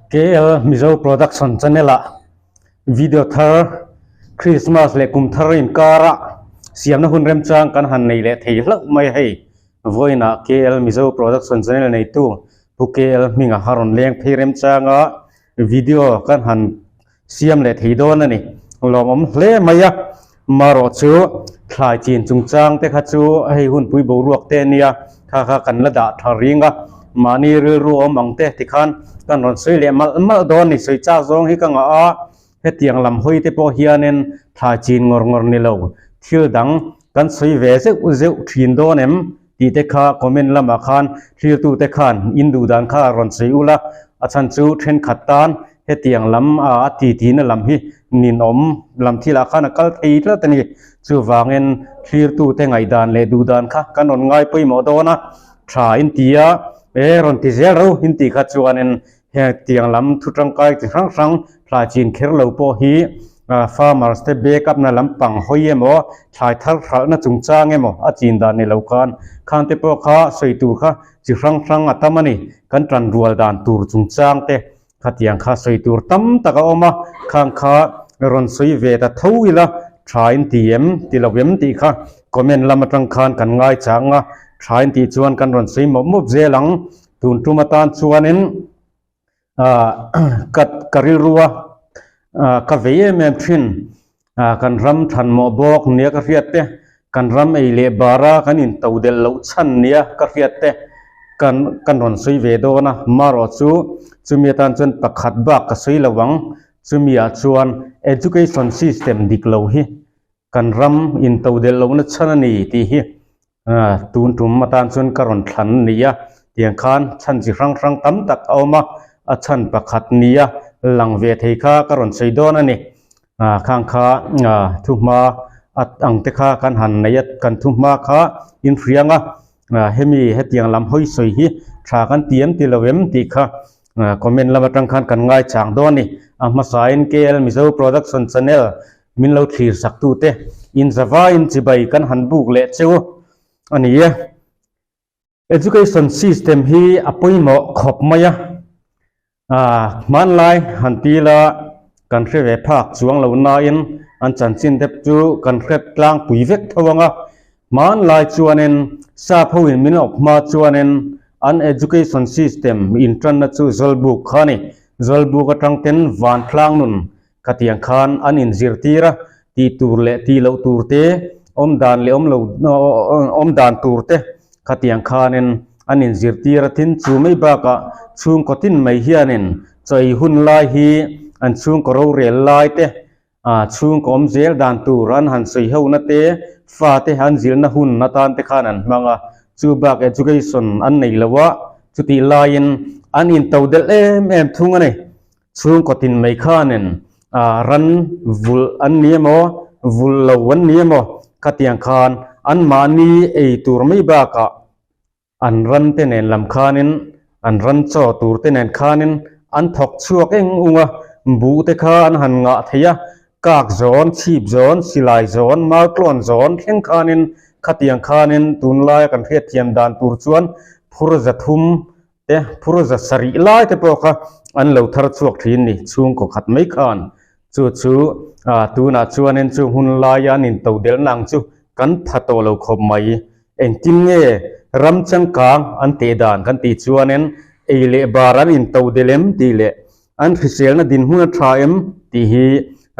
KL Mizo Production Channel ah video thar Christmas leh kum thar inkara siamna hun remchang kan han nei leh thei hlauh mai a hei. Vawiinah KL Mizo Production Channel neitu Pu KL hminga a rawn leng phei remchanga video kan han siam leh thei dawn a ni. Lawmawm hle mai a, marawh chu thlai chin chungchang te kha chu hei hunpui boruak te a nia, kha kha kan la dah tha ring a, mahni rilru awm ang te tikhan kan rawn sawi leh malh malh dawn a ni. Sawi chak zawng hi ka ngah a, hetiang lam hawi te pawh hianin thlai chin ngawr ngawr ni lo, thil dang kan sawi ve zeuh zeuh thin dawn em? Tih te kha comment lamah khan thlirtute khan in duh dan kha rawn sawi ula, a chhan chu thenkhat tan hetiang lam a ti tihna lam hi ninawm lam thilah khan a kal thei tlat a ni. Chuvangin thlirtute ngaihdan leh duh dan kha kan rawn ngai pawimawh dawn a, tha in ti a, e rawn ti zel ro in tih kha chuanin Hetiang lam thu tangkai chi hrang hrang thlai chin kher lo pawh hi farmers te back up na lampang hawi emaw thlai thar hralhna chungchang emaw a chin dan ni lo khan khang te pawh kha sawi tur kha chi hrang hrang a tam a ni. Kan tan rual dan tur chungchang te khatiang kha sawi tur tam tak a awm a, khang kha rawn sawi ve ta tho ila tha in ti em ti lo em tih kha comment lam atang khan kan ngaichang a, tha in tih chuan kan rawn sawi mawp mawp zel ang. Tun tum atan chuanin ah ka ka rilrua ah ka vei em em thin ah kan ram thanmawh bawk nia ka hriat te kan ram ei leh bara kan in to delh loh chhan nia ka hriat te kan kan rawn sawi ve dawn a marawh chu chumi atan chuan pakhat bak ka sawi lo ang chumi ah chuan education system dik lo hi kan ram in to delh lohna chhan a ni tih hi Tun tum atan chuan ka rawn thlan a ni a, tiang khan chhan chi hrang hrang tam tak a awm a, a chhan pakhat nia lang ve thei kha ka rawn sawi dawn a ni. Khang kha thuhma ang te kha kan han nei a, kan thuhma kha inhriang a, hemi hetiang lam hawi sawi hi tha kan ti em ti lo em tih kha comment lam atang khan kan ngaichang dawn a ni. A hmasain KL Mizo Production Channel Min lo thlir sak tute in zavaiin chibai kan han buk leh cheu a ni e. Education system hi a pawimawh khawp mai a, ah hmanlai han ti la kan hre ve phak chuang lo nain an chanchin te chu kan hre tlangpui vek tho ang a, hmanlai chuanin sap hoin min awp hma chuanin an education system intanna chu Zawlbuk kha a ni. Zawlbuk atang ten vantlang nun Khatiang khan an inzirtir a, tih tur leh tih loh tur te, awm dan leh awm lo awm dan tur te khatiang khanin an inzirtir a, tin chu mai bakah chhungkaw tin mai hianin chaw ei hun lai hi an chhungkaw rorel lai te, chhungkaw awm zel dan tur an han sawi hona te, fate an zirna hun atan te khan an hmang a, chu bak education an nei lo a, chutih laiin an intodelh em em thung a ni. Chhungkaw tin mai khanin ran vulh an ni emaw, vulh lo an ni emaw khatiang khan anmahni ei tur mai bakah an ran te nen lam khanin an ran chaw tur te nen khanin an thawk chhuak eng ung a, buh te kha an han ngah thei a, kak zawn, chhip zawn, silai zawn, mautlawn zawn thleng khanin khatiang khanin tunlaia kan hriatthiam dan tur chuan phur 300 te phur 700 lai te pawh kha an lo thar chhuak thin ni chhungkaw khat mai khan chu chu ah tunah chuanin chu hun laia an in to delh na ang chu kan pha tawh lo khawp mai engtin nge ram changkang an teh dan kan tih chuanin ei leh bar an in to delh em tih leh an hriselna dinhmun a tha em tih hi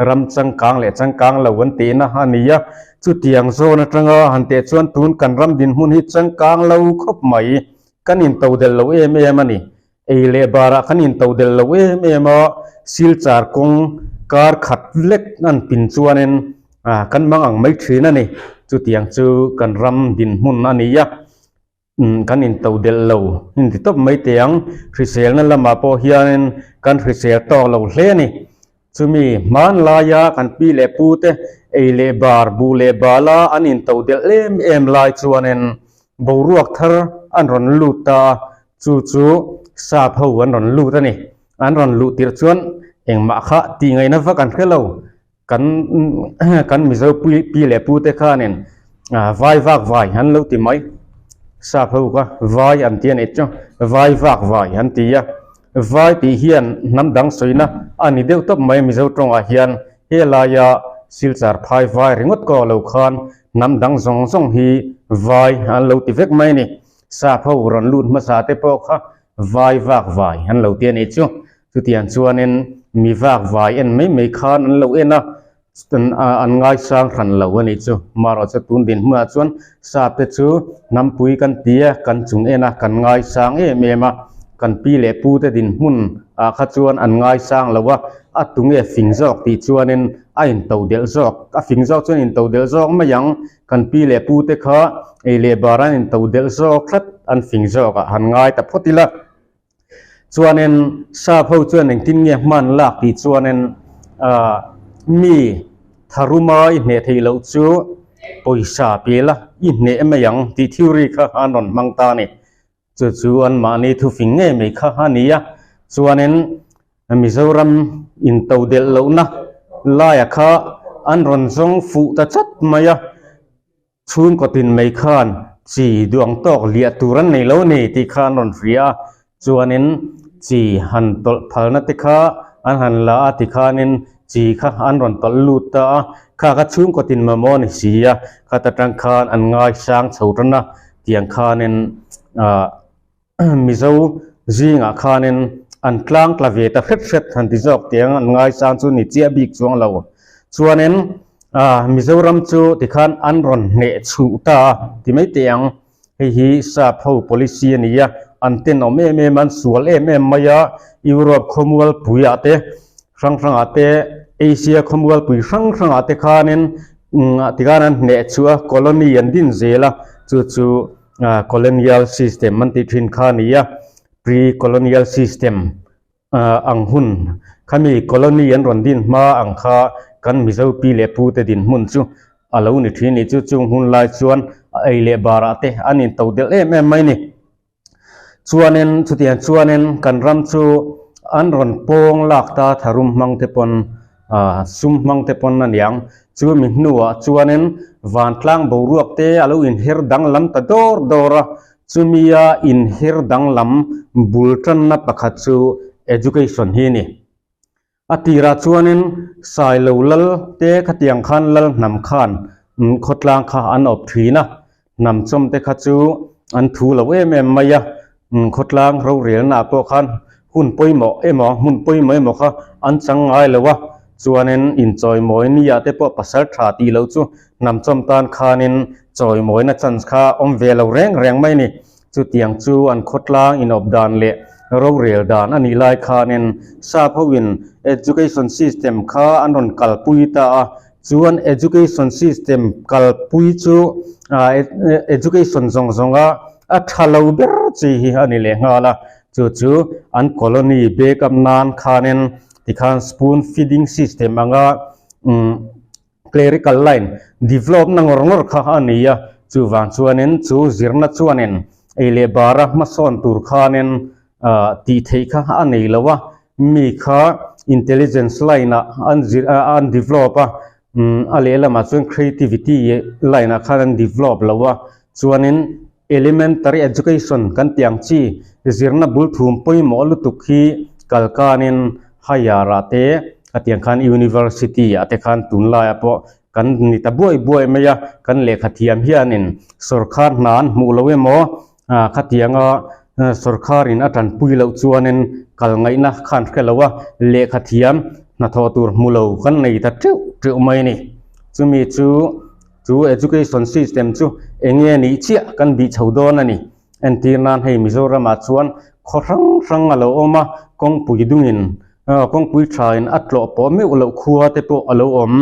ram changkang leh changkang lo an tihna a ni a chutiang zawn atanga han teh chuan tun kan ram dinhmun hi changkang lo khawp mai. Kan intodelh lo em em a ni. Ei leh barah kan intodelh lo em em a, silchar kawng kar khat lek an pin chuanin kan mang ang mai thin a ni. Chutiang chu kan ram dinhmun a ni a, kan intodelh lo inti tawp mai teh ang. Hriselna lamah pawh hianin kan hrisel tawk lo hle a ni. Chumi hmanlaia kan pi leh pute ei leh bar, buh leh bala an intodelh em em lai chuanin boruak thar an rawn lut ta a, chu chu sap ho an rawn lut a ni. An rawn luh tirh chuan engmah kha tih ngaihna vak an hre lo. Kan kan Mizo pi leh pute khanin vai vak vai an lo ti mai. Sap ho kha vai an ti a nih chu, vai vak vai an ti a. Vai tih hian hnam dang sawina a ni deuh tawp mai Mizo tawngah hian helaia Silchar phai vai ringawt kaw lo khan hnam dang zawng zawng hi vai an lo ti vek mai a ni. Sap ho rawn lut hmasa te pawh kha vai vak vai an lo ti a nih chu. Chutiang chuanin mi vak vai en mai mai khan an lo en a, an ngaisang hran lo a nih chu. Marawhchu tun dinhmunah chuan sap te chu hnampui kan ti a, kan chung en a, kan ngaisang em em a, kan pi leh pu te dinhmun ah kha chuan an ngaisang lo a, a tunge fing zawk tih chuanin a into delh zawk, a fing zawk chuan into delh zawk mai ang, kan pi leh pu te kha ei leh bar an into delh zawk tlat, an fing zawk ah han ngai ta phawt ila. Chuanin sap ho chuan engtin nge hman lak tih chuanin ah mi tharuma i hneh theih loh chu pawisa pe la i hneh mai ang tih theory kha an rawn hmang ta a ni. Chu chu anmahni thufing ngei mai kha a ni a. Chuanin Mizoram intodelh lohna laia kha an rawn zawng fuh ta chat mai a. Chhungkaw tin mai khan chi duang tawk liah tur an nei lo ni tih kha an rawn hria a, chuanin chi han tawlh phalna te kha an han la a tikhanin chi kha an rawn tawlh lut ta a, kha kha chhungkaw tin mamawh a ni si a, khata tang khan an ngaisang chho tan a, tiang khanin ah Mizo zingah khanin an tlang tla ve ta hret hret han ti zawk tiang an ngaisang chu ni chiah bik chuang lo. Chuanin ah Mizoram chu tikhan an rawn hneh chhuh ta a ti mai teh ang. Hei hi sap ho policy a ni a, an tenawm em em a, an sual em em mai a, Europe khawmualpuiah te hrang hrangah te Asia khawmualpui hrang hrangah te khanin tikhan an hneh chhuh a, colony an din zel a, chu chu Colonial system an tih thin kha a ni a, pre-colonial system ang hun khami colony an rawn din hma ang kha kan Mizo pi leh pu te dinhmun chu a lo ni thin a ni. Chu chung hun lai chuan a ei leh barah te an into delh em em mai a ni. Chuanin chutiang chuanin kan ram chu an rawn pawng lak ta tharum hmang te pawn Aaa sum hmang te pawn a niang. Chu mi hnuah chuanin vantlang boruak te a lo inher danglam ta dawr dawr a, chumia inher danglam bul tanna pakhat chu education hi a ni. A tirah chuanin Sailo lal te khatiang khan lal hnam khan khawtlang kha an awp thin a, hnam chawm te kha chu an thu lo em em mai a, khawtlang rorelnaah pawh khan hun pawimawh emaw hmun pawimawh emaw kha an chang ngai lo a, chuanin inchawimawi nia te pawh pasal tha tih loh chu hnam chawm tan khanin chawimawina chance kha awm ve lo reng reng mai a ni. Chutiang chu an khawtlang inawp dan leh rorel dan a nih lai khanin sap hoin education system kha an rawn kalpui ta a, Chuan education system kalpui chu education zawng zawnga a tha lo ber chi hi a ni leh nghal a, chu chu an colony back up nan khanin tikhan spoon feeding system anga clerical line develop na ngawr ngawr kha a ni a, chuvang chuanin chu zirna chuanin ei leh bara hmasawn tur khanin tih theih kha a nei lo a, mi kha intelligence line ah an zir an develop a, a lehlamah chuan creativity line ah khan an develop lo a, chuanin elementary education kan tih ang chi zirna bul thum pawimawh lutuk hi kalkanin higher ah te a tiang khan university ah te khan tunlaiah pawh kan ni ta buai buai mai a, kan lehkha thiam hianin sawrkar hna an hmuh lo emaw Ah khatianga sawrkharin a tanpui loh chuanin kal ngaihna khan hre lo a, lehkha thiam hnathawh tur hmu lo kan nei ta teuh teuh mai a ni. Chumi chu chu education system chu eng nge nih chiah kan bih chho dawn a ni. Entir nan hei Mizoramah chuan khaw hrang hrang a lo awm a, kawngpui dungin kawngpui thain a tlawh pawh meuh loh khua te pawh a lo awm.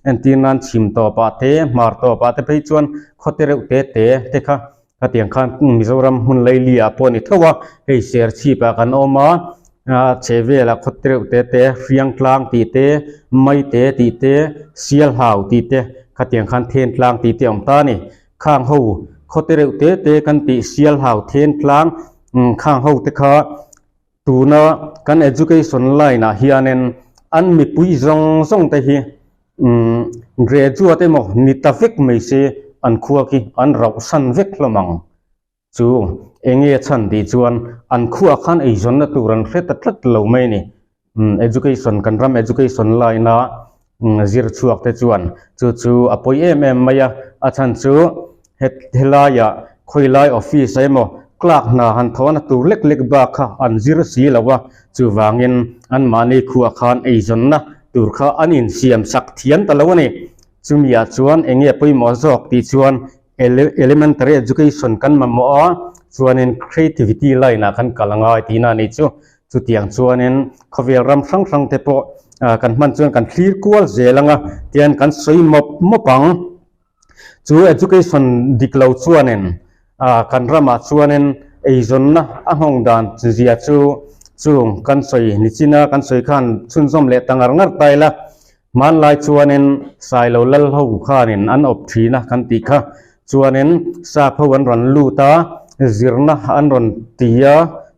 Entir nan chhim tawpah te hmar tawpah te phei chuan khaw te reuh te te te kha Khatiang khan Mizoram hmun laili ah pawh a ni tho a, hei Serchhip ah kan awm a, chhe velah khaw tereuh te te, Hriangtlang tih te, Maite tih te, Sialhau tih te, khatiang khan Thentlang tih te a awm ta a ni. Khang ho khaw tereuh te te kan tih Sialhau, Thentlang khang ho te kha tuna kan education line ah hianin an mipui zawng zawng te hi graduate emaw ni ta vek mai se an khua khi an rauhsan vek hlawm ang. Chu enge a chhan tih chuan an khuah khan eizawnna tur an hre ta tlat lo mai a ni. Education kan ram education line a zir chhuak te chuan chu chu a pawi em em mai a, a chhan chu helaiah khawilai office ah emaw clerk hna han thawhna tur lek lek bak kha an zir si lo a, chuvangin anmahni khuah khan eizawnna tur kha an insiam sak thiam ta lo a ni. Chumiah chuan enge pawimawh zawk tih chuan Elementary education kan mamawh a, chuanin creativity line ah kan kal angai tihna a nih chu. Chutiang chuanin khawvel ram hrang hrang te pawh kan hman chuan kan thlir kual zel anga tian kan sawi mawp mawp ang. Chu education dik lo chuanin kan ramah chuanin eizawnna a nghawng dan zia chu chung kan sawi nichina kan sawi khan chhunzawm leh ta ngar ngar ta ila. Hmanlai chuanin Sailo lal ho khanin an awp thin a kan tih kha. Chuanin sap ho an rawn lut a, zirna an rawn ti a,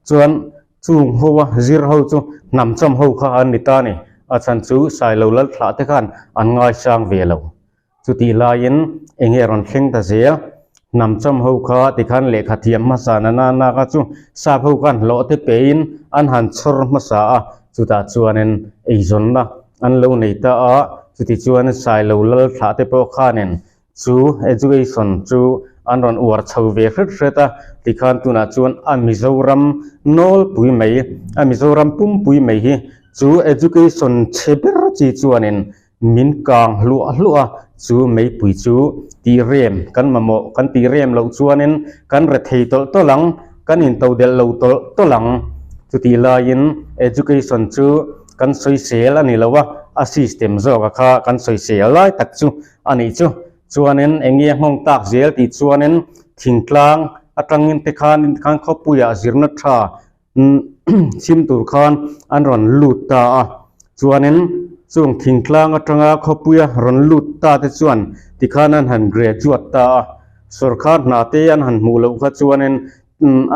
chuan chung ho a zir ho chu hnam chawm ho kha an ni ta a ni. A chhan chu Sailo lal thlah te khan an ngaisang ve lo. Chutih laiin eng nge rawn thleng ta zel? Hnam chawm ho kha tikhan lehkha thiam hmasa na na na kha chu sap ho khan hlawh te pein an han chhawr hmasa a, chutah chuanin eizawnna an lo nei ta a, chutichuan Sailo lal thlah te pawh khanin chu education chu an rawn uar chho ve hret hret a, tikhan tunah chuan a Mizoram nawlpui mai, a Mizoram pumpui mai hi chu education chhe ber chi chuanin Min kang hluah hluah a, chu meipui chu tih rem kan mamawh, kan tih rem loh chuanin kan re thei tawlh tawlh ang, kan intodelh lo tawlh tawlh ang. Chutih laiin education chu kan sawisel a ni lo a, a system zawka kha kan sawisel lai tak chu a nih chu. Chuanin eng nge nghawng tak zel tih chuanin thingtlang atangin te khan khan khawpuiah zirna tha chhim tur khan an rawn lut ta a, chuanin chung thingtlang atanga khawpuia rawn lut ta te chuan tikhan an han graduate ta a, sawrkar hna te an han hmuh loh kha chuanin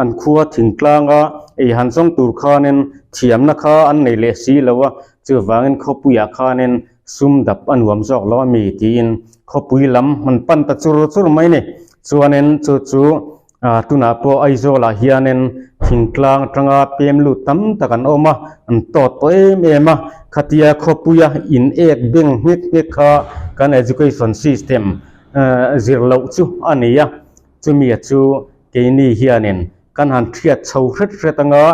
an khua thingtlanga ei han zawng tur khanin thiamna kha an nei leh si lo a, chuvangin khawpuiah khanin sum dap a nuam zawk lo a mi tiin khawpui lam an pan ta chur chur mai a ni, chuanin chu chu Ah tunah pawh Aizawlah hianin thingtlang atanga pem lut tam tak an awm a, an tawt tawh em em a, khatia khawpuia in ek beng nghek nghek kha kan education system zir loh chu a ni a, chumia chu keini hianin kan han hriat chho hret hret anga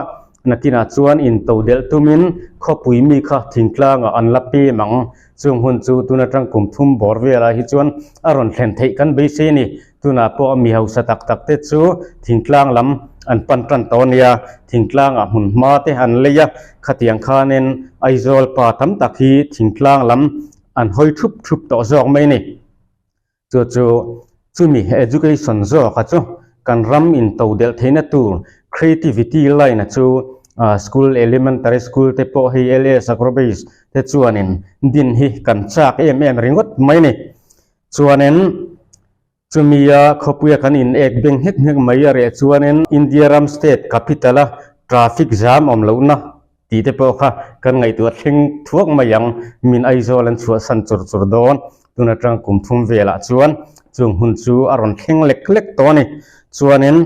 nakinah chuan intodelh tumin khawpui mi kha thingtlangah an la pem ang, chung hun chu tun atang kum thum bawr velah hi chuan a rawn thlen theih kan beisei a ni. Tunah pawh mi hausa tak tak te chu thingtlang lam an pan tan tawh a nia, thingtlangah hmun hma te an lei a, khatiang khanin Aizawl pa tam tak hi thingtlang lam an hawi thup thup tawh zawk mai a ni. Chu chu chumi education zawka chu kan ram intodelh theihna tur creativity line a chu school elementary school te pawh hei LS Agrobase te chuanin din hi kan chak em em ringawt mai a ni. Chuanin chumia khawpuia kan in ek beng nghek nghek mai a reh chuanin India ram state capital a traffic jam awm lohna tih te pawh kha kan ngaihtuah thleng thuak mai ang, min Aizawl an chhuahsan chur chur dawn tun atang kum thum velah chuan chung hun chu a rawn thleng lek lek tawh a ni. Chuanin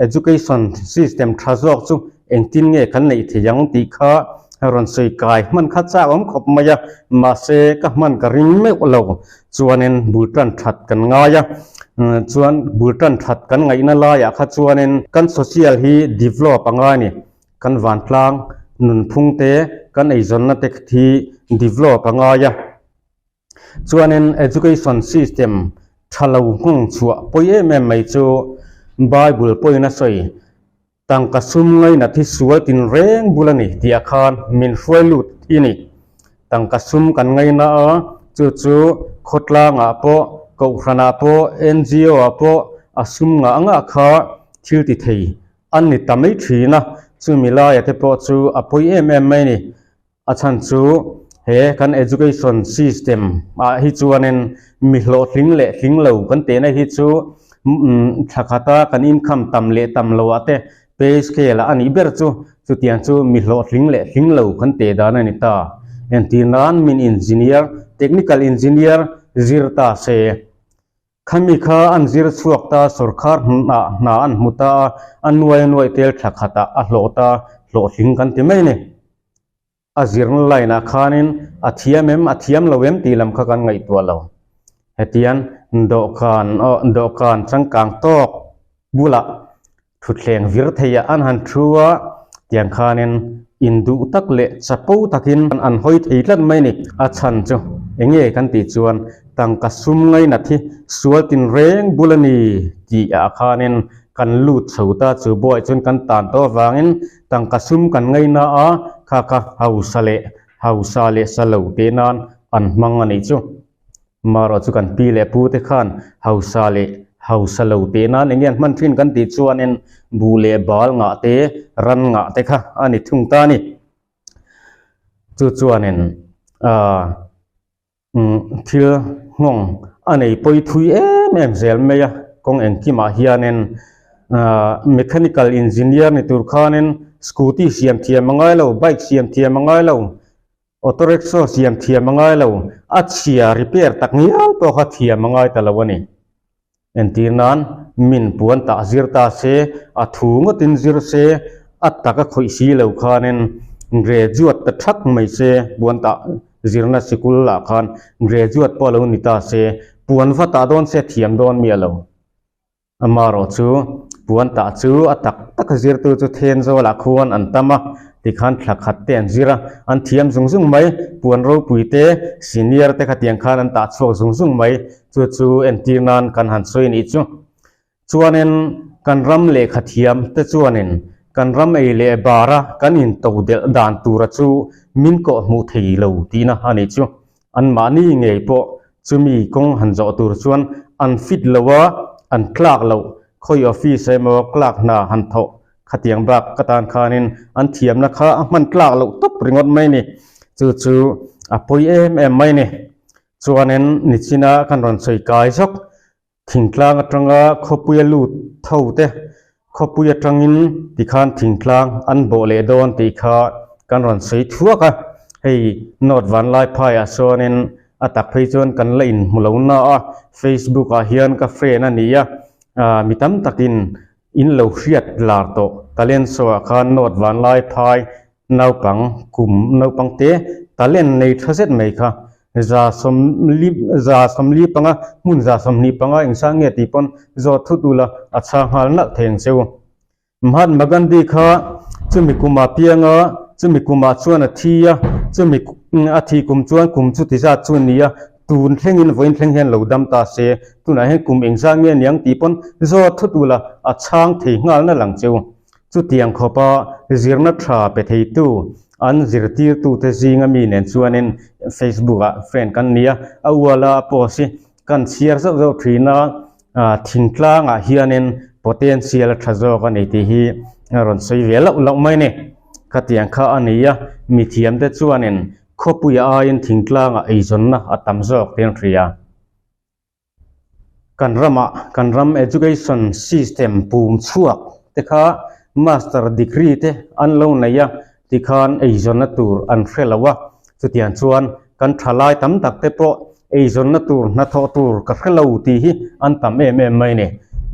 education system tha zawk chu Engtin nge kan neih thei ang tih kha rawn sawi kai hman kha chak awm khawp mai a, mahse ka hman ka ring meuh lo. Chuanin bul tan that kan ngai a, chuan bul tan that kan ngaihna laiah kha chuanin kan social hi develop a ngai a ni. Kan vantlang nunphung te, kan eizawnna te hi develop a ngai a. Chuanin education system tha lo nghawng chhuah pawi em em mai chu Bible pawhin a sawi. Tangka sum ngainat hi sual tinreng bul a ni tih ah khan min hruai lut i ni. Tangka sum kan ngaina a, chu chu khawtlangah pawh, kohhranah pawh, NGO ah pawh a sum ngah ngah kha thil ti thei an ni ta mai thin a, chumi laia te pawh chu a pawi em em mai a ni. A chhan chu he kan education system ah hi chuanin mi hlawhtling leh hling lo kan tehna hi chu thla khata kan income tam leh tam lo ah te pay scale ah a nih ber chu chutiang chu mi hlawhtling leh hling lo kan teh dan a ni ta. Entir nan min engineer, technical engineer zir ta se. Khami kha an zir chhuak ta, sorkar hnah hna an hmu ta a, a nuai a nuai tel thla khatah a hlawh ta, hlawhtling kan ti mai a ni. A zirna line ah khanin a thiam em, a thiam lo em tih lam kha kan ngaihtuah lo. Hetian dawhkan aw dawhkan changkang tawk bulah Thutthleng vir theiah an han thu a, tiang khanin induh tak leh chapo takin an hawi thei tlat mai ni. A chhan chu eng nge kan tih chuan tangka sum ngainat hi sual tinreng bul a ni tih ah khanin kan lut chho ta chu buai chuan kan tan tawh avangin tangka sum kan ngaina a, kha kha hausa leh hausa leh sa lo teh nan an hmang a nih chu. Marawh chu kan pi leh pu te khan hausa leh hausa lo teh nan eng nge an hman thin kan tih chuanin buh leh bal ngah te, ran ngah te kha a ni thung ta a ni. Chu chuanin aah thil nghawng a nei pawi thui em em zel mai a, kawng engkimah hianin aah mechanical engineer ni tur khanin scooty siam thiam a ngai lo, bike siam thiam a ngai lo. Auto rickshaw siam thiam a ngai lo, a chhia repair tak ngial pawh kha thiam a ngai ta lo a ni. Entir nan, min puan tah zir ta se, a thu ngawtin zir se, a tak a khawih si lo khanin graduate ta thak mai se, puan tah zirna sikul ah khan graduate pawh lo ni ta se, puan va tah dawn se thiam dawn miah lo. Amarawh chu puan tah chu a tak tak a zirtu chu Thenzawl-ah khuan an tam a, tikhan thla khat te an zir a, an thiam zung zung mai, puan ropui te, senior te khatiang khan an tah chhuak zung zung mai, chu chu entir nan kan han sawi nih chu. Chuanin kan ram lehkha thiam te chuanin kan ram ei leh bara kan into delh dan tura chu min kawh hmuh thei lo tihna a nih chu. Anmahni ngei pawh chumi kawng han zawh tur chuan an fit lo a, an tlak loh. Khawi office emaw clerk hna han thawh khatiang bak ka tan khanin an thiamna kha a hman tlak loh tawp ringawt mai ni. Chu chu a pawi em em mai ni. Chuanin nichina kan rawn sawi kai zawk Thingtlang atanga khawpuia lut tho te khawpui atangin tikhan thingtlang an bawh leh dawn tih kha kan rawn sawi thuak a, hei North Vanlaiphaiah sawn a tak phei chuan kan la inhmu lo na a, Facebook ah hian ka friend a ni a, mi tam takin in lo hriat lar tawh talent show ah khan North Vanlaiphai Naupang kum naupang te talent nei tha zet mai kha za sawmli panga hmun 125 engsan nge tih pawn zawt thut ula a chhang nghal nalh thei ang che u. Mahatma Gandhi kha chumi kumah pianga chumi kumah chuan a thi a, chumi a thih kum chuan kum chuti zat chu a ni a, tun thlengin vawiin thleng hian lo dam ta se tunah hian kum engzat nge niang tih pawn zawt thut ula a chhang thei nghal nalh ang che u. Chutiang khawpa zirna tha pe theitu an zirtirtute zinga mi nen chuanin Facebook-ah friend kan ni a, a uala a post hi kan chhiar zauh zauh thin a, thingtlangah hianin potential a tha zawk a ni tih hi a rawn sawi ve loh loh mai a ni. Khatiang kha a ni a, mithiamte chuanin khawpuia aiin thingtlangah eizawnna a tam zawk tih an hria. Kan ramah kan ram education system pum chhuak te kha master degree te an lo nei a tikhan eizawnna tur an hre lo a, chutiang chuan kan thalai tam tak te pawh eizawnna tur hnathawh tur ka hre lo tih hi an tam em em mai a ni.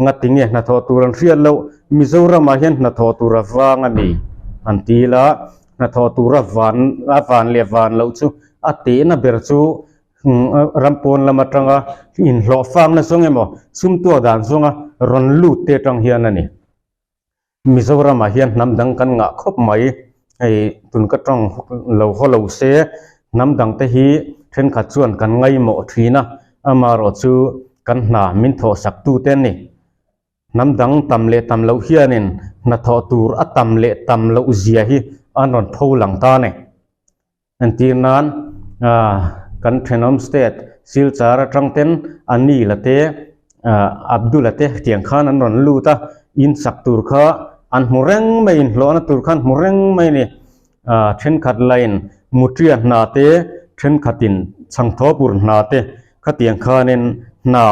Ngatinge hnathawh tur an hriat loh Mizoramah hian hnathawh tur a vang a ni an ti ila hnathawh tur a van a van leh van loh chu a tehna ber chu Ram pawn lam atanga inhlawh fangna zawng emaw sumtuak dan zawnga rawn lut te atang hian a ni. Mizoramah hian hnam dang kan ngah khawp mai. Hei tun ka tawng lo haw lo se hnam dang te hi thenkhat chuan kan ngaimawh thin a, amaherawh chu kan hna min thawh sak tu te a ni. Hnam dang tam leh tam loh hianin hnathawh tur a tam leh tam loh zia hi an rawn pho lang ta a ni. Entir nan kan thenawm state Silchar atang ten Anil-a te Abdul-a te tiang khan an rawn lut a, in sak tur kha an hmu reng mai, inhlawhna tur kha an hmu reng mai a ni. Thenkhat lain Mutria hna te, thenkhatin Chhangthawpur hna te khatiang khanin hna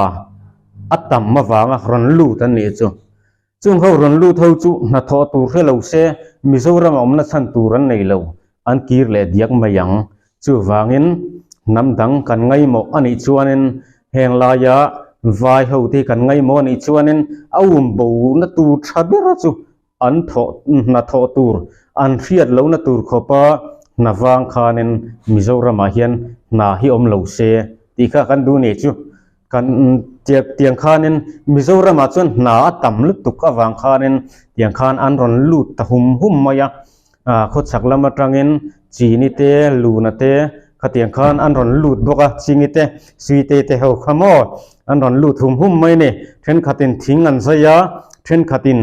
a tam avanga rawn lut an nih chu. Chung ho rawn lut ho chu hnathawh tur hre lo se Mizoram a awmna chhan tur an nei lo, an kir leh diak mai ang. Chuvangin hnam dang kan ngaimawh a nih chuanin heng laia Vai ho te hi kan ngaihmawh a nih chuanin a um bo na tur tha ber chu an thawh hna thawh tur an hriat lohna tur khawpa hna vang khanin Mizoramah hian hna hi awm lo se tih kha kan duh nih chu. Kan tiang khanin Mizoramah chuan hna a tam lutuk avang khanin tiang khan an rawn lut ta hum hum mai a. Khawchhak lam atangin Chini te, Luna te khatiang khan an rawn lut bawk a, Chingi te, Suite te ho kha maw an rawn lut hum hum mai a ni. Thenkhatin thing an zai a, thenkhatin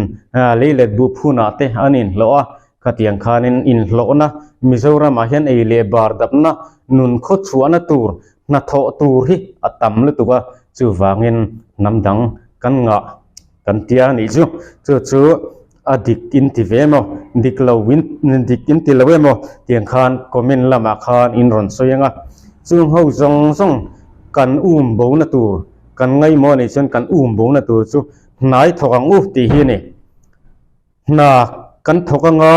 leilet buh phunah te an inhlawh a, khatiang khanin inhlawhna Mizoramah hian ei leh bar dapna nun khawchhuahna tur hnathawh tur hi a tam lutuk a, chuvangin hnam dang kan ngah kan tia a nih chu. Chu chu a dik in ti ve emaw, dik lo in dik in ti lo emaw tiang khan comment lamah khan in rawn sawi ang a. Chung ho zawng zawng kan um bo na tur kan ngaihmawh a nih chuan kan um bo na tur chu hnai thawk ang u tih hi a ni. Hna kan thawk anga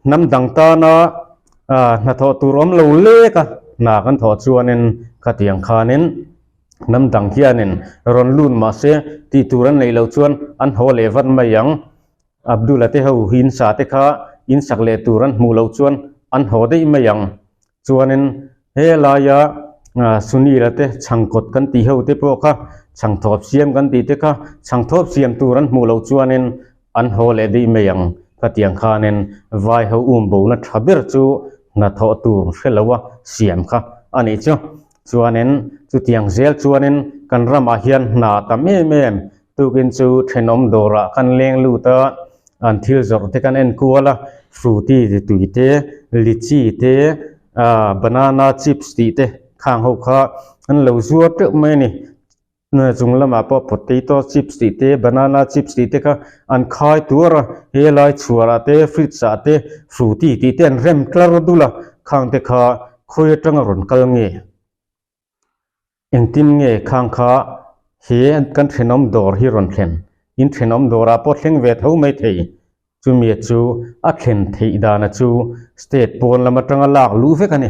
hnam dang tana hnathawh tur awm lo lek a, hna kan thawh chuanin khatiang khanin hnam dang hianin rawn lut mahse tih tur an neih loh chuan an haw leh vat mai ang. Abdul-a te ho insa te kha insak leh tur an hmuh loh chuan an haw daih mai ang. Chuanin helaia Sunil-a te chhangkawt kan tih ho te pawh kha chhangthawp siam kan tih te kha chhangthawp siam tur an hmuh loh chuanin an haw leh daih mai ang. Khatiang khanin vai ho um bona tha ber chu hnathawh tur hre lo a siam kha a nih chu. Chuanin chutiang zel chuanin kan ramah hian hna tam em em tukin chu thenawm dawrah kan leng lut a, an thil zawrh te kan en kual a, fruity ti tui te, lychee te, ah banana chips tih te khang ho kha an lo zuar teuh mai a ni. Chung lamah pawh potato chips tih te, banana chips tih te kha an khai tuar a, helai chhuarah te, fridge ah te fruity tih te an rem tlar dul a, khang te kha khawi atanga rawn kal nge? Engtin nge khang kha he kan thenawm dawr hi rawn thlen? In thenawm dawrah pawh thleng ve tho mai thei. Chumi chu a thlen theih dana chu state pawn lam atanga lak luh vek a ni.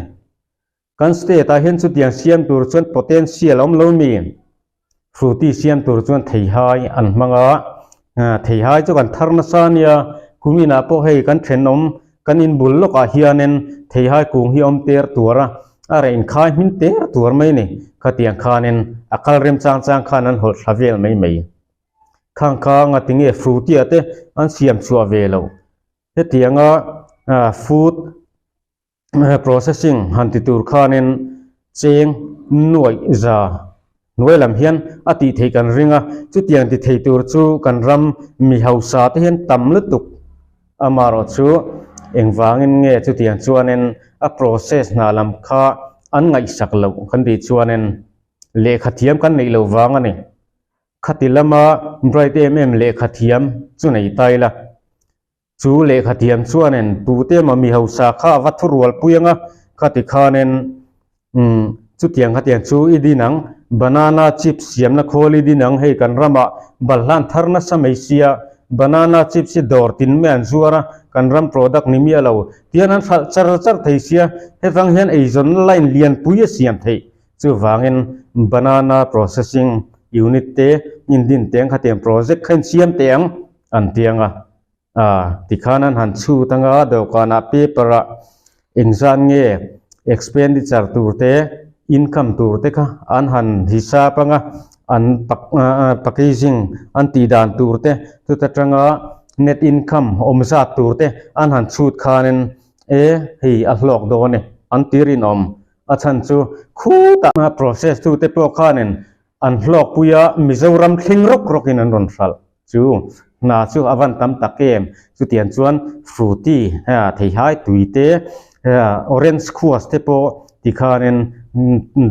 Kan state ah hian chutiang siam tur chuan potential a awm lo mi? Fruity siam tur chuan theihai an hmang a, theihai chu kan thar nasa a nia, kumin ah pawh hei kan thenawm kan inbul lawkah hianin theihai kung hi a awm ter tuar a, a reh inkhai hmin ter tuar mai a ni. Khatiang khanin a kal rem chang chang khan an hawlh thla vel mai mai. Khang kha ngatinge fruity ah te an siam chhuah ve loh. Hetianga food Processing han ti tur khanin cheng nuaih za hnuai lam hian a tih theih kan ring a, chutiang ti thei tur chu kan ram mi hausa te hian tam lutuk amaherawh chu engvangin nge chutiang chuanin a process hna lam kha an ngaihsak loh kan tih chuanin lehkha thiam kan neih loh vang a ni. Khati lama bright em em lehkha thiam chu nei ta ila. Chu lehkha thiam chuanin tute emaw mi hausa kha a va thu rual pui ang a, khati khanin umm chutiang khatiang chu i din ang, banana chips siamna khawl i din ang, hei kan ramah balhlan thar nasa mai sia, banana chips hi dawr tin mai an zuar a, kan ram product ni miah lo tihian an hralh char char thei sia, hetang hian eizawnna line lianpui a siam theih, chuvangin banana processing unit te indin teng khatiang project kha insiam teh ang an ti ang a. A, tikhan an han chhut anga dawhkanah paper ah engzat nge expenditure tur te income tur te kha an han hisap anga an packaging an tih dan tur te chuta tanga net income awm zat tur te an han chhut khanin e hei a hlawk dawn e an ti rinawm a chhan chu khutah process tu te pawh khanin An hlawkpui a, Mizoram thleng rawk rawkin an rawn hralh chu hna chu a van tam tak em. Chutiang chuan fruity theihai tui te, orange khuas te pawh tikhanin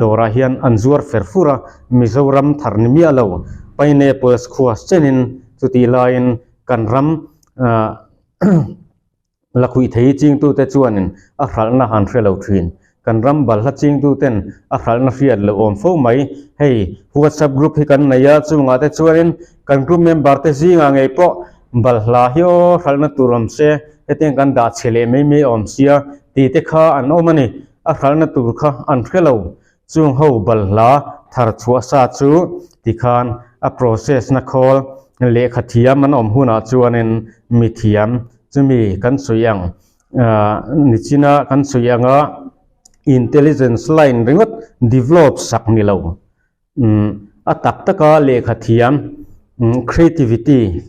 dawrah hian an zuar fer fur a, Mizoram thar ni miah lo pineapples khuas chenin chutih laiin kan ram Lakhuih thei chingtute chuanin a hralhna han hre lo thin. Kan ram balhla chingtuten a hralhna hriat loh awm fo mai. Hei, WhatsApp group hi kan nei a, chungah te chuanin kan group member te zingah ngei pawh balhla hi aw hralhna tur awm se, hetiang kan dah chhe leh mai mai awm sia tih te kha an awm a ni. A hralhna tur kha an hre lo. Chung ho balhla thar chhuah sa chu tikhan a process na khawl lehkha thiam an awm hunah chuanin mithiam chumi kan sawi ang nichina kan sawi anga intelligence line ringawt develop sak ni lo. A tak taka lehkha thiam creativity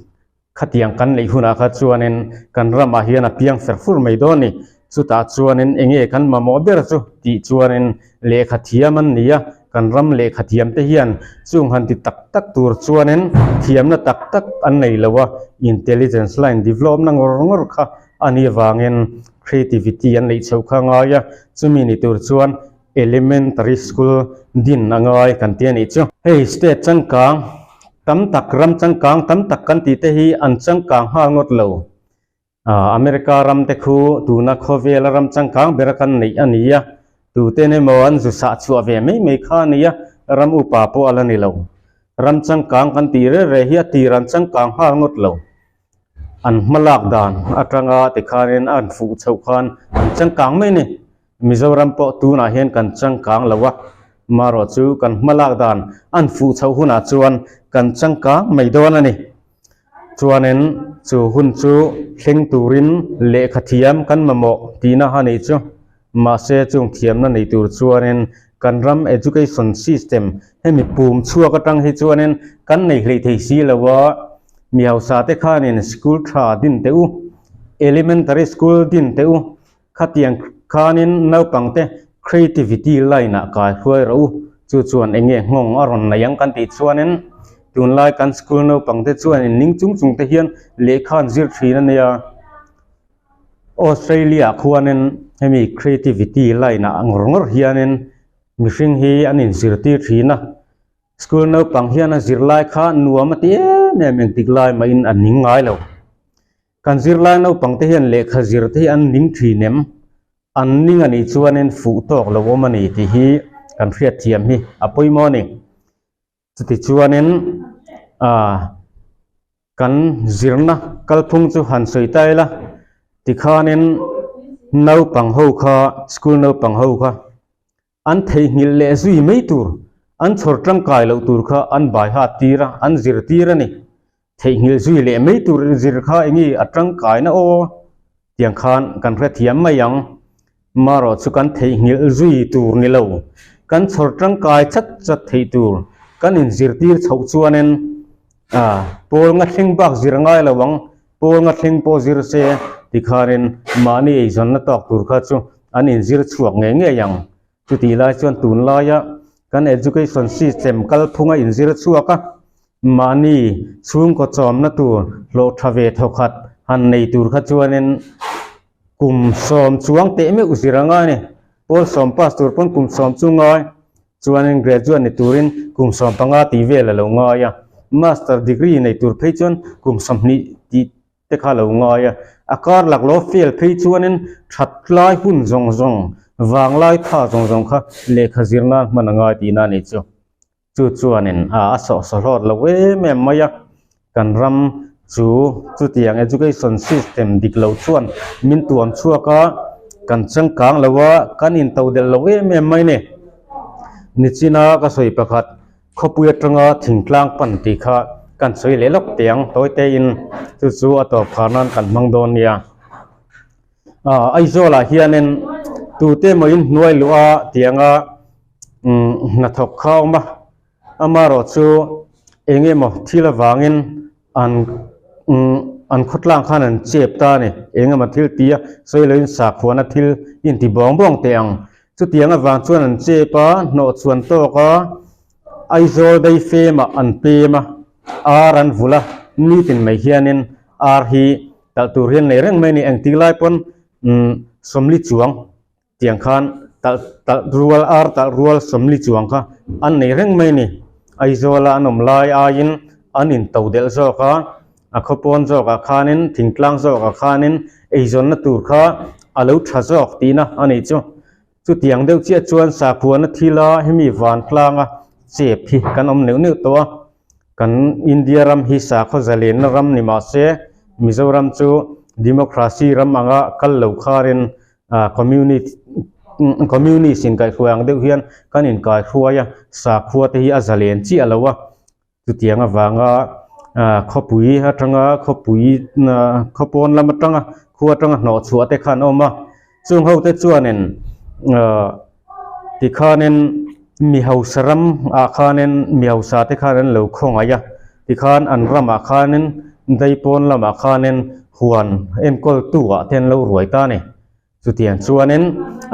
Khatiang kan neih hunah kha chuanin kan ramah hian a piang fer fur mai dawn a ni. Chutah chuanin enge kan mamawh ber chu tih chuanin lehkha thiam an ni a, kan ram lehkha thiam te hian chung han ti tak tak tur chuanin thiamna tak tak an nei lo a, intelligence line develop na ngawr ngawr kha a nih avangin creativity an neih chhoh kha a ngai a, chumi ni tur chuan Elementary School din a ngai kan ti a nih chu. Hei state changkang tam tak, ram changkang tam tak kan tih te hi an changkang nghal ngawt lo. America ram te khu tuna khawvela ram changkang bera kan neih a ni a, tuten emaw an zu sah chhuah ve mai mai kha a ni a, ram upa pawh a la ni lo. Ram changkang kan tih reh reh hi a tir an changkang nghal ngawt lo. An hmalak dan atanga tikhanin an fuh chhoh khan an changkang mai a ni. Mizoram pawh tunah hian kan changkang lo a, marawh chu kan hmalak dan an fuh chhoh hunah chuan kan changkang mai dawn a ni. Chuanin chu hun chu thleng turin lehkha thiam kan mamawh tihna a nih chu. Mahse chung thiamna nei tur chuanin kan ram education system hemi pum chhuak atang hi chuanin kan nei hleih thei si lo a, mi hausa te khanin school tha din teh u, elementary school din teh u, Khatiang khanin naupangte creativity line ah kai hruai rawh u, chu chuan eng nge nghawng a rawn nei ang kan tih chuanin tunlai kan school naupangte chuanin ning chung chung te hian lehkha an zir thin a nia. Australia ah khuanin hemi creativity line ah ngawr ngawr hianin mihring hi an inzirtir thin a, school naupang hian a zirlai kha nuam a ti em em engtik lai mahin a ning ngai lo. Kan zirlai naupang te hian lehkha zir te hi an ning thin em? An ning a nih chuanin fuh tawk lo awm a ni tih hi kan hriat thiam hi a pawimawh a ni. Chuti chuanin ah kan zirna kalphung chu han sawi ta ila tikhanin naupang ho kha school naupang ho kha An theihnghilh leh zui mai tur, an chhawr tangkai loh tur kha an bai hat tir a, an zir tir a ni. Theihnghilh zui leh mai tur zir kha enge a tangkaina aw? Tiang khan kan hrethiam mai ang. Marawh chu kan theihnghilh zui tur ni lo, kan chhawr tangkai chat chat theih tur kan inzirtir chhoh chuanin pawl nga thleng bak zir ngai lo ang. Pawl nga thleng pawh zir se tikhanin mahni eizawnna tawk tur kha chu an inzir chhuak ngei ngei ang. Chutih lai chuan tunlaia kan education system kalphunga inzir chhuak a, mahni chhungkaw chawmna tur hlawh tha ve thawkhat han nei tur kha chuanin kum sawm chuang teh meuh zir a ngai a ni. Pawl sawm pass tur pawn kum sawm chu ngai. Chuanin graduate ni turin kum 15 tih vel a lo ngai a, master degree nei tur phei chuan kum 20 tih te kha a lo ngai a. A kar laklawh fail phei chuanin that lai hun zawng zawng, vanglai tha zawng zawng kha lehkha zir nan hman a ngai tihna a nih chu. Chu chuanin a a sawhsaw hlawt lo em em mai a, kan ram chu chutiang education system dik lo chuan min tuam chhuak a, kan changkang lo a, kan intodelh lo em em mai ni. Nichina ka sawi pakhat khawpui atanga thingtlang pan tih kha kan sawi leh lawk teh ang tawi tein chu chu a tawp khar nan kan hmang dawn nia. Aaa Aizawl ah hianin tute emaw inhnuai luh a tianga umm hnathawk kha a awm a. Amaherawh chu eng emaw thil avangin an an khawtlang khan an chep ta a ni. Eng emaw thil ti a sawi loin sakhuana thil inti bawng bawng teh ang. Chutiang avang chuan an chep a, hnawh chhuan tawk a, Aizawl daifemah an pem a, ar an vulh a, nitin mai hianin ar hi talh tur hian nei reng mai a ni. Engtik lai pawn sawmli chuang Tiang khan talh talh rual ar talh rual sawmli chuang kha an nei reng mai a ni. Aizawla an awm lai aiin an into delh zawk a, a khawpawn zawkah khanin thingtlang zawkah khanin eizawnna tur kha a lo tha zawk tihna a nih chu. Chutiang deuh chiah chuan sakhuana thila hemi vantlanga chep hi kan awm neuh neuh tawh a, kan India ram hi sakhaw zalenna ram ni mah se Mizoram chu democracy ram anga kal lo kharin community. Communist inkaihhruai ang deuh hian kan inkaihruai a, sakhua te hi a zalen chiah lo a, chutiang avanga khawpui atanga khawpui khawpawn lam atanga khua atanga hnawh chhuah te kha an awm a, chung ho te chuanin tikhanin mi hausa ram ah khanin mi hausa te khan an lo khawngaih a, tikhan an ramah khanin daipawn lamah khanin huan enkawl tu ah te an lo ruai ta a ni. Chutiang chuanin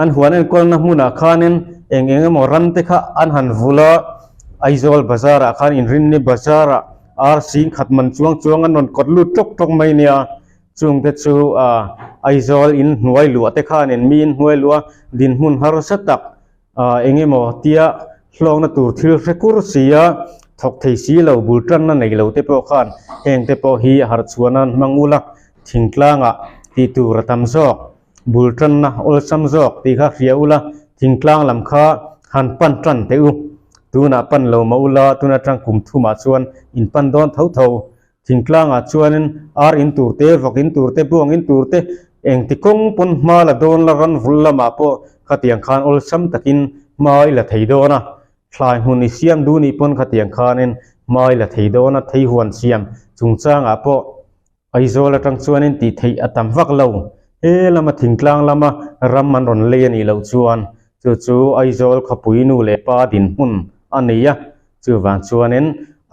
an huan enkawlna hmunah khanin eng eng emaw ram te kha an han vul a, Aizawl bazar ah khan Inrinni bazar ah ar sing khat man chuang chuang an rawn kawt lut tawk tawk mai nia, chung te chu ah Aizawl in hnuai luah te khanin mi in hnuai luah dinhmun harsa tak ah eng emaw tia hlawkna tur thil hre kur si a, thawk thei si lo bul tanna nei lo te pawh khan heng te pawh hi harh chhuahna an hmang ul a. Thingtlangah tih tur a tam zawk, bul tanna awlsam zawk tih kha hria ula, thingtlang lam kha han pan tan teh u. Tunah pan lo mah ula, tun atang kum thumah chuan in pan dawn tho tho. Thingtlangah chuanin ar in tur te, vawk in tur te, buang in tur te, engti kawng pawn hma la dawn la ran vul lamah pawh khatiang khan awlsam takin hma i la thei dawn a. Thlai hmun i siam duh nih pawn khatiang khanin hma i la thei dawn a, thei huan siam chungchangah pawh Aizawl atang chuanin tih theih a tam vak lo. He lama thingtlang lama ram an rawn lei a nih loh chuan chu chu Aizawl khawpui nu leh pa dinhmun a nei a. Chuvang chuanin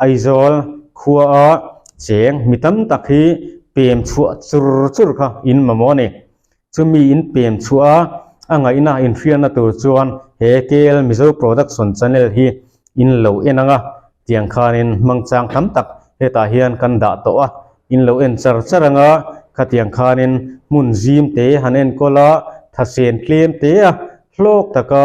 Aizawl khua a cheng mi tam tak hi pem chhuah chur chur kha in mamawh a ni. Chumi in pem chhuah a, a ngaihna inhriatna tur chuan he KL Mizo Production Channel hi in lo en ang a, tiang khanin hmangchang tam tak hetah hian kan dah tawh a, in lo en char char ang a, khatiang khanin hmun zim te han enkawl a, thasen tlem te a, hlawk taka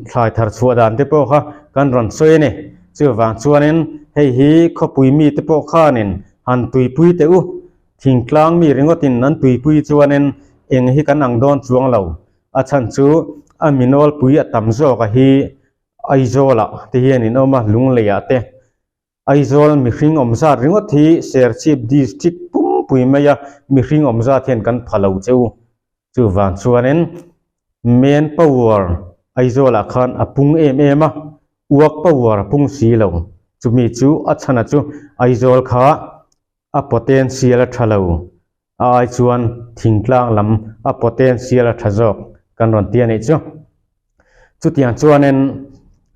thlai thar chhuah dan te pawh kha kan rawn sawi a ni. Chuvang chuanin hei hi khawpui mite pawh khanin han tuipui teh u. Thingtlang mi ringawtin an tuipui chuanin eng hi kan ang dawn chuang lo. A chhan chu a mi nawlpui a tam zawk a hi Aizawlah te hian in awm a, Lungleiah te. Aizawl mihring awm zat ringawt hi Serchhip District pumpui maia mihring awm zat hian kan pha lo che u. Chuvang chuanin man power Aizawlah khan a pung em em a, work power a pung si lo. Chumi chu a chhana chu Aizawl kha A potential a tha lo. A ai chuan thingtlang lam a potential a tha zawk kan rawn ti a nih chu. Chutiang chuanin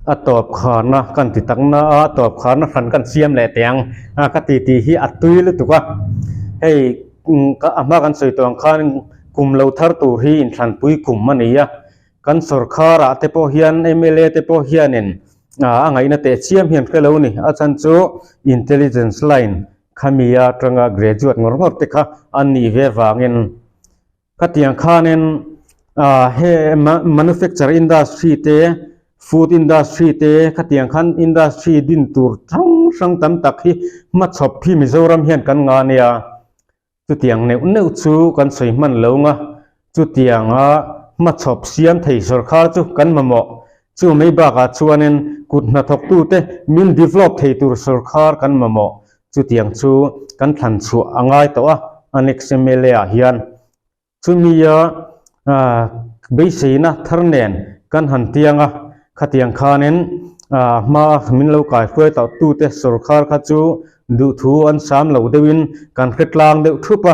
a tawp kharna kan ti tak na a, tawp kharna hran kan siam leh teh ang a ka ti tih hi a tui lutuk a. Hei a hma kan sawi tawh ang khan kum lo thar tur hi inthlanpui kum a ni a. Kan sorkharah te pawh hian mla te pawh hianin a ngaihna teh chiam hian hre lo ni. A chhan chu intelligence line khami atanga graduate ngawr ngawr te kha an nih ve vangin khatiang khanin he manufacture industry te food industry te khatiang khan industry din tur hrang hrang tam tak hi hmachhawp hi Mizoram hian kan nga nia. Chutiang neuh neuh chu kan sawi hman lo nga, chutianga hmachhawp siam thei sawrkhar chu kan mamawh. Chu mai bakah chuanin kut hnathawktute min develop thei tur sawrkhar kan mamawh. Chutiang chu kan thlan chhuah a ngai tawh a, Annex mla ah hian. Chumia beiseina thar nen kan han tiang a, khatiang khanin hma min lo kai hruai tauh tute sawrkhar kha chu duhthu an sam lo deuhin kan hre tlang deuh thup a,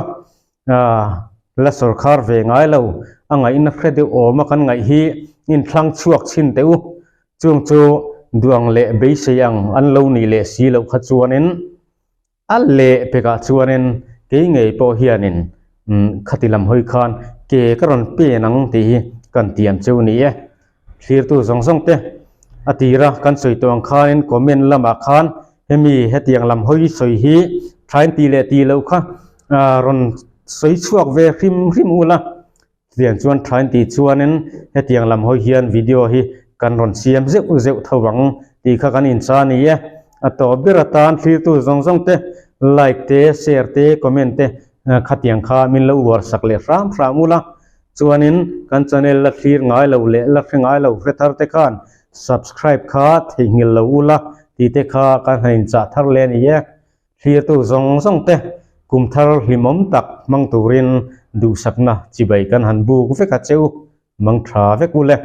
la sawrkhar ve ngai lo a ngaihna hre deuh awma kan ngaih hi inthlang chhuak chhin teh u. Chung chu duang leh beisei ang an lo nih leh si loh kha chuanin A leh pekah chuanin kei ngei pawh hianin khati lam hawi khan ke ka rawn pen ang tih hi kan tiam cheu ni e. Thlirtu zawng zawng te a tira kan sawi tawh ang khanin comment lamah khan hemi hetiang lam hawi sawi hi thain tih leh tih loh kha rawn sawi chhuak ve hrim hrim ula. Chutiang chuan thain tih chuanin hetiang lam hawi hian video hi kan rawn siam zeuh zeuh tho ang tih kha kan incha a ni e. A tawp ber atan thlirtu zawng zawng te like te, share te, comment te khatiang kha min lo uar sak leh hram hram ula. Chuanin kan channel la thlir ngai lo leh la hre ngai lo hre thar te khan subscribe kha theihnghilh lo ula tih te kha kan han inchah thar leh a ni e. Thlirtu zawng zawng te kum thar hlimawm tak hmang turin duhsakna chibai kan han buk vek a che u. Mang tha vek u le.